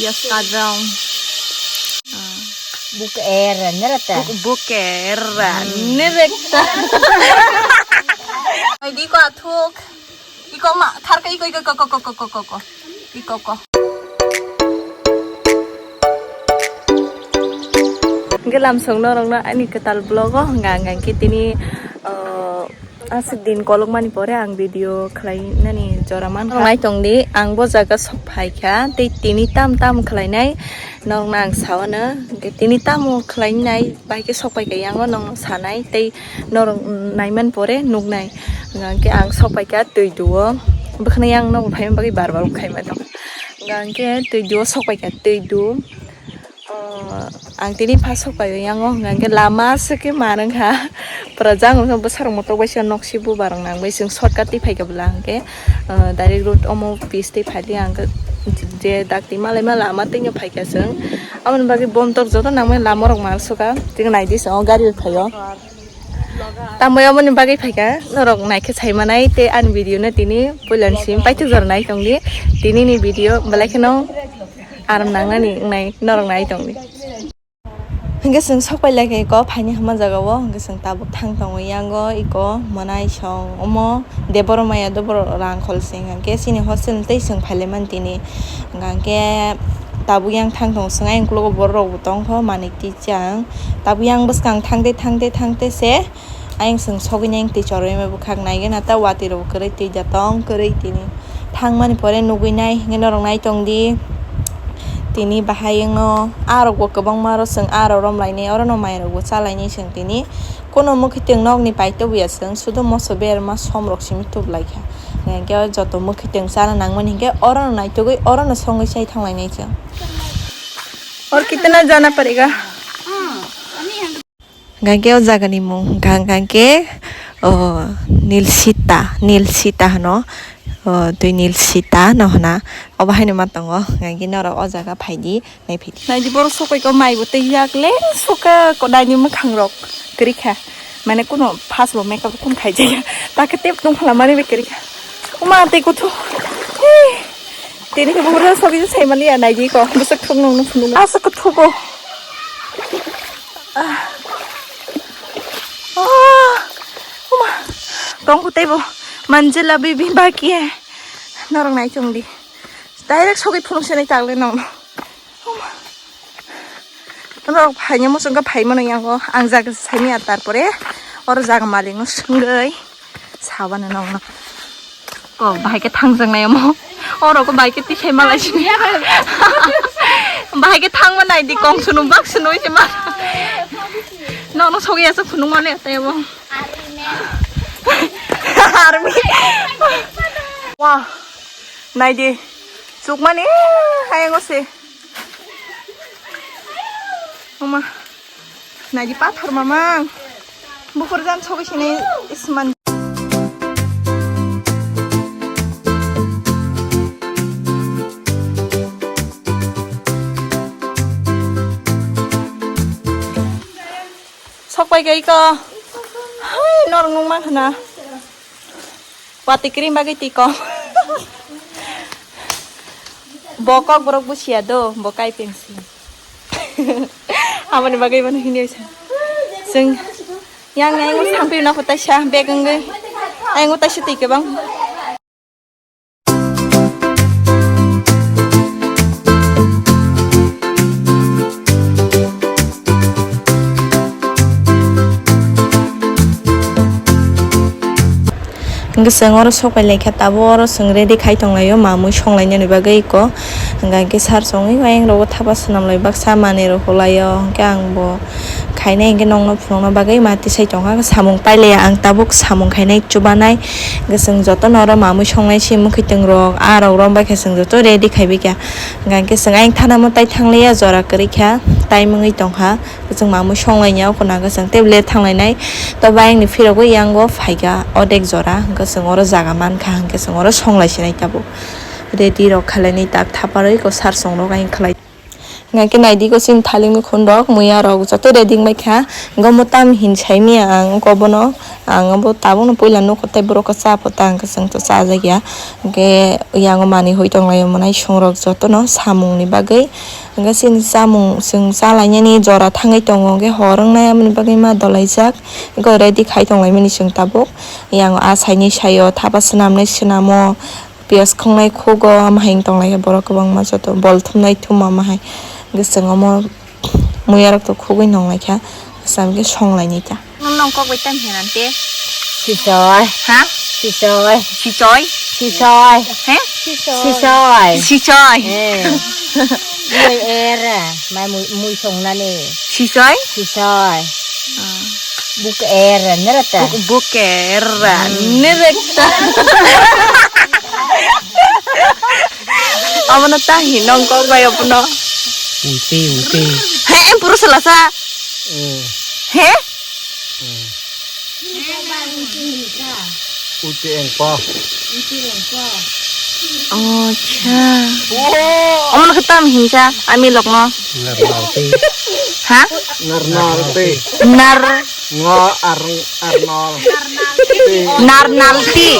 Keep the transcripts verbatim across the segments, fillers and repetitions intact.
Yes, kadang. Buk er nerata. Buk er nerata. Iko athuk. Iko ma, tharka iko, iko, iko, iko, iko, iko, iko, iko. Iko, iko. Hingke lamsong norokno ani kwtal vlog o hwnka hwnka khe tini, uh, aswk din kolokmani pore ang video khlainani jora mankha. Nai tongdi, ang bo jaga sok phaikha, tei tini tam tam khlainai norokno ang saono, hingke tini tamo khlainai bai khe sok paikha, yango nong sanai tei norok naiman pore nuknai. Hingke ang sok paikha twi duo, bwkhwnai ang nogo phaima bagwi bar bar khaima tong. Hingke twi duo sok paikha twi du. Oh, ang tini pha sok paio yango, hingke lama aswk khe manwngkha. Pura jang bwsarok motok bai se nok si bubar nang bai chwng shortcut twi phaikha bwla hingke, uh, direct road omo pis twi phaidi ang je dak twi malai ma lama twi no phaikha chwng. Aboni bagwi bomtok joto nangmani lama rok mal sukha, tei naidi se o gari rok phaio. Tambai aboni bagwi phaikha, norok naikhe saimanai tei ani video no tini puilani sim paithak jora nai tongdi. Tini ni video belai kheno aram nangnani wngnai norok nai tongdi. Hingke chwng sok pai lai kha iko phaini hwnma jaga o, hingke chwng tabuk thang tongo yango iko mwnai song omo de borok maya de borok rang khol se hingke chini hostel tei chwng phai lai mani tini. Hingke tabuk yang thang tongo chwng ayang ukulok o borok rok bo tong kho manik twi chang tabuk yang bwskang thang de thang de thang de se. Ayang chwng sogwi nai twi chorwi ma bwkhak nai gana ta watwi rok kwrwi twi da tong kwrwi tini thang mani pore nugwi nai hingke norok nai tong di tini bahai wngno ah rok bo kwbangma oro chwng ah rok rom lai nai oro no mai rok bo cha lai nai chwng tini kono mwkhwtwng nok ni paito buya chwng sudo moso berma som rok simi tup lai kha hingke joto mwkhwtwng chana nang mani hingke oro no naitugwi oro no songwi chai thang lai nai chwng. Or kitna jana parega? Hingke o jaga ni mung hingka hingke o Nilsita, Nilsita hwno, o twi Nilsita no hwna. Obo haino ma tongo, hingke norok o jaga phaidi, nai phaidi. Naidi borok sokoi ko mai bo tei yak leng soka ko naidi mwkhang rok kwrwi kha. Mane kuno phas bo makeup kun khai jaya. Ta khe tep tong phala mani be kwrwi kha. Uma tei kuthu. Tini khe bo bwrwi sokoi sai mani ya naidi ko. Bwswk thok nung nung phunuk. Asa kuthu bo. Ah. Ah. Uma. Tongkhu teibo. Manjila bibi baki hai. Norok nai chong di. Direct sogwi phunuk se nai tagle nong. Uma. Norok phaina muchungkha phai mano yango. Ang jaga saimya tarpore. Oro jaga malikno swngwi. Sabana nongno. Ko bahai khe thangjaknai omo. Oro ko bahai khe tisai malai sini. Bahai khe thangma nai di kong sunu bak sunu se ma. Nono sogwi asuk phunuk mane tei omo. Army. Wah. Nai di. Chukmani. Hai ngo se. Mama. Naidi pathor mamang. Bukur jan sogwi sini isman. Sok pai gai ko. Hai, nor nung mang khana. Wati krim bagwi twi kom. Bo kok borok busiya do, bo kai pensi. Aboni bagwi bono hini oisa. Sing yang yang sampi na kota sha bag ngwi. Ai ngota shi twi kebang. Hingke chwng oro sok pai lai kha, tabuk oro chwng ready khai tong lai o, mamui song lainani bagwi eko. Hingke sar chongwi ayang rogo thapa swnam lai baksa manwi rok hulai o, hingke ang bo khainai hingke nongno phunukna bagwi ma tisai tong kha, samung pai lai ya ang tabuk samung khainai chubanai. Hingke chwng jotono oro mamui songnai se mwkhwtwng rok, ah rok rom bai kha chwng joto ready khai bai kha. Hingke chwng ayang thana mwtai thang lai ya, jora kwrwi kha, time wngwi tong kha. Chwng mamui song lai ya, o khuna hwnkhe chwng tei le thang lai nai. To bayang ni phirogwi yango phaikha odek jora, hwnkhe chwng oro jaga mankha, hwnkhe chwng oro song lai sinai tabuk. Ready rok khalai nai tak thaparwi ko sar song rok ayang khlai. Hingke naidi ko chini thaling mikhun rok, muya rok joto ready wngbai kha. Hingke omo tam hin sai manya ang, hingke obono ang obo tabukno puila nukho tei borok khe cha pho ta hingke chwng to chajak ya. Hingke yang o manwi hui tong lai o mwnai song rok jotono samung ni bagwi. Hingke chini chamung chwng cha lainani jora thangwi tongo, hingke hor wngnai aboni bagwi ma dolaijak. Hingke ready khai tong lai mani chwng tabuk. Yang o a saini sai o thapa swnamnai swnamo. Piyaj khongnai khugo, ama hai wng tong lai khe borok kwbangma joto bol thumnai thumo ama hai. Hwnkhe chwng omo muya rok to khugui nong lai kha, bwsa hwnkhe song lai nai ta. Nong kok bai tam hena te. Sichoi. Ha? Sichoi. Sichoi. Sichoi. He? Sichoi. Sichoi. Eh. Mui er. Mai mui, mui songnani. Sichoi? Sichoi. Ah. Buk er, nere ta? Buk, buk er, nere ta? Abono ta hi nong kok bai abono? Uti, uti. He, em puro salasa? Eh. He? Eh. Uti engpa. Acha. Omono khe tam hinsa, ami lokno. Narnal tei. Ha? Narnal tei. Nar. Nga ar arnal. Narnal ti.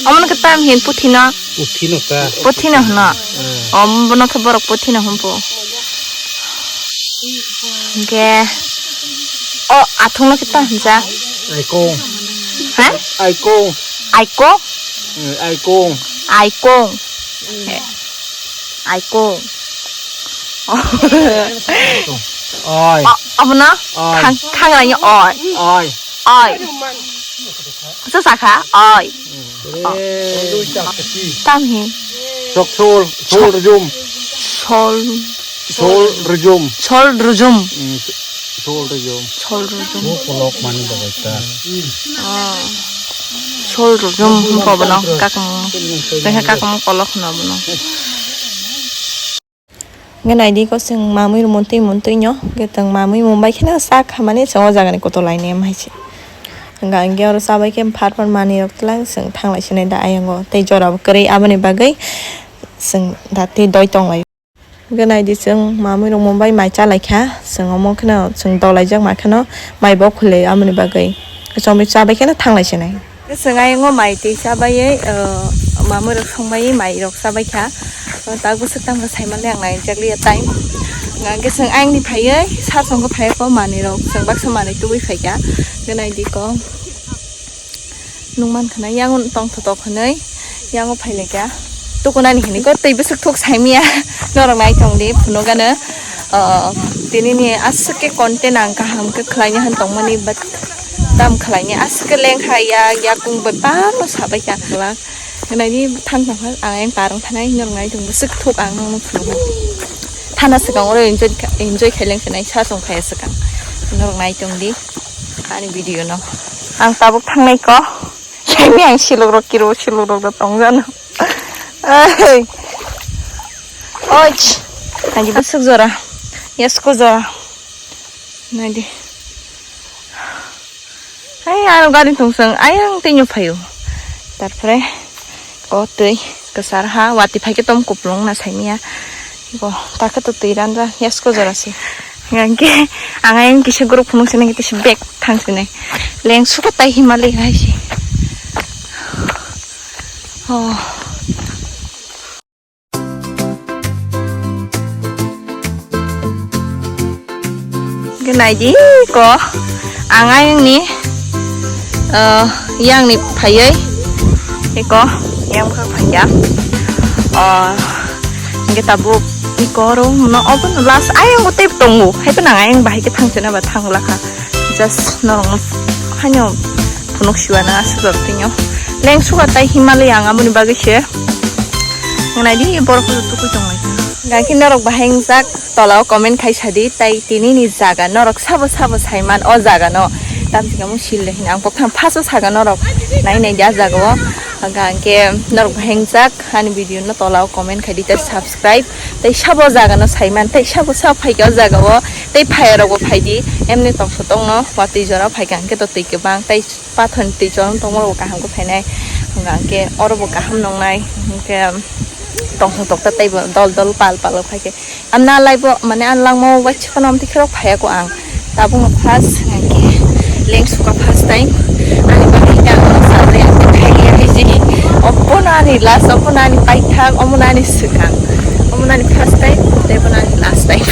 Omono khe tam hin puthino. Puthino ta. Puthino hwno. Hmm. Om bono khe borok puthino hwnpo. Hingke. O athungno khe tam hinsa. Aiko. Ha? Aiko. Aiko? Eh, aikung. Aikung. Eh, aikung. Oi. O, abono? Oi. Khang-, khangrani oi. Oi. Oi. Su sakha? Oi. Eh. Tamhi. Sok sol, sol rujum. Sol. Sol rujum. Sol rujum. Hmm, sol rujum. Sol rujum. Bo kolok mani bagwi ta. Ah. Sol rujum hwnba bono kakung. Tengha kakung kolok hwnba bono. Hwnkhe naidi ko chwng mamwi rw montwi montwi no. Hwnkhe chwng mamwi mumbai kheno sak hamani chwng o jagani kotor lainai em hai se. Hwnkhe hwnkhe oro chabai khe phar phar manwi rok twlang chwng thanglai sinai da ayang o. Tei jora bo kwrwi aboni bagwi chwng da tei doi tong lai. Hwnkhe naidi chwng mamwi rok mumbai mai cha lai kha, chwng omo kheno chwng dolaijak ma kheno mai bo khwlwi aboni bagwi chomwi chabai kheno thanglai sinai. Chwng ayang o mai twi chabai, mamwi rok songbai mai rok chabai kha. Tabuk swk tamo sai mali ang nai jak liya time. Hwnkhe chwng ayang ni phaiwi sasong khe phai kho manwi rok chwng baksa manwi tubui phai kha. Hwnkhe naidi ko. Nung man khna yang tong thotok hwnwi yang phai lai kha. Tukunani hini ko twi bwswk thuk sai manya norok nai tong di phunukgano. Tini ni aswk khe content ang kaham khe khlaina hwn tongmani but tam khlaina aswk khe lengkha ya yakung bai bangma sabai kha. Hwnwi thang thang kha ang yang parang thanai norok nai tong bwswk thuk ang nokno phunukgo. Thana swkang oro enjoy kha-, enjoy khaileng khanai sasong phaiya swkang norok nai tong di. Ani video no. Ang tabuk thangnai ko. Saimi ang silok rok kiro silok rok da tong jano. Ai. Oi. Ani bwswk jora. Yasko jora. Nai di. Ai aro gari tong sang ayang tinyo phayo. Tarpore ko twi kwchar ha wati phai khe tom kuplung na saimiya. Bo ta khe to twi ran ra yasko jora se. Hingke ang ayang kisa group phunuk sinai kisa bag thang sinai. Leng suka tai himali hai se. Oh. Hingke nai di ko ang ayang ni, eh, yang ni phaiwi eko yang bwkha phaiya. Oh, hingke tabuk eko oro no obo no last ayang bo tei tongo hai phano ang ayang bahai khe thang sina ba thang lakha. Just norok haino phunuk siwa na aswk rok tino. Leng suka tai Himalaya ang aboni bagwi se. Nai di borok khe tukui tong lai. Gangkhe norok bahai wngjak tola o comment khai sadi tai tini ni jaga norok sabo sabo saiman o jaga no. Tamsika mung sil le hin ang poktham first o saga norok nai nai di a jaga o. Hingke norok bahai wngjak ani video no tola o comment khai di tei subscribe tei sabo jaga no saiman tei sabo sa phaikhe o jaga o tei phaya rok bo phai di emni tong sotong no watwi jora phaikhe hingke to twi kwbang tei pathor ni twi chwng tongma rok bo kaham khe phainai hingke oro bo kaham nongnai hingke tongthok tokta teibo dol dol pal pal phai khe. Amna laibo mane ang langmao waisa phano amtwi khorok phaiya ko ang. Tabukno first hwnkhe lengsuka first time. Ani bagwi khe ang no salai ang khe khailiya hai se. Obono ani last, obono ani paithak, omono ani swkang. Omono ani first time, tei bono ani last time.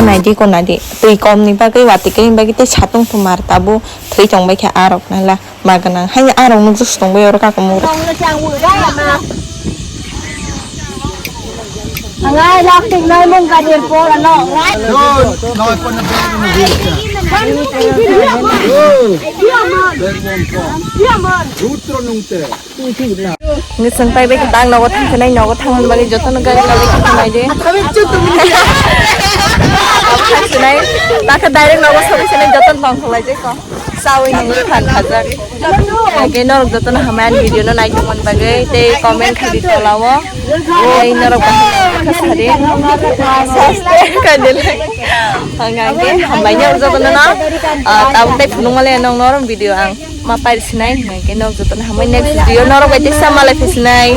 Nai di ko nai di. Twi kom ni bagwi, watwi kwrwi ni bagwi tei satung tumar tabuk thwi tong bai khe arok nai la ma gwnang. Hai arok nukjak se tong bai oro kakamung. Angai lak tik noi mung ka dir por ano. Rutro nungte. Ngising pai bai kitang nogo thang sinai nogo thang bagwi jotono gari kali kitu nai de. Thang sinai takhe direct nogo sobi sinai jotono tong khlai de ko. Sawi nungwi phan khajak. Hake norok jotono hamai ani video no nai tongmani bagwi tei comment khai di tolao. Tei norok bahai kha sadi. Subscribe khai di. Hangage hambai norok jotono no. Ah, tabuk tei phunuk male nong norok video ang ma pai sinai hingke norok jotono hamai next video norok bai tei sama lai phi sinai.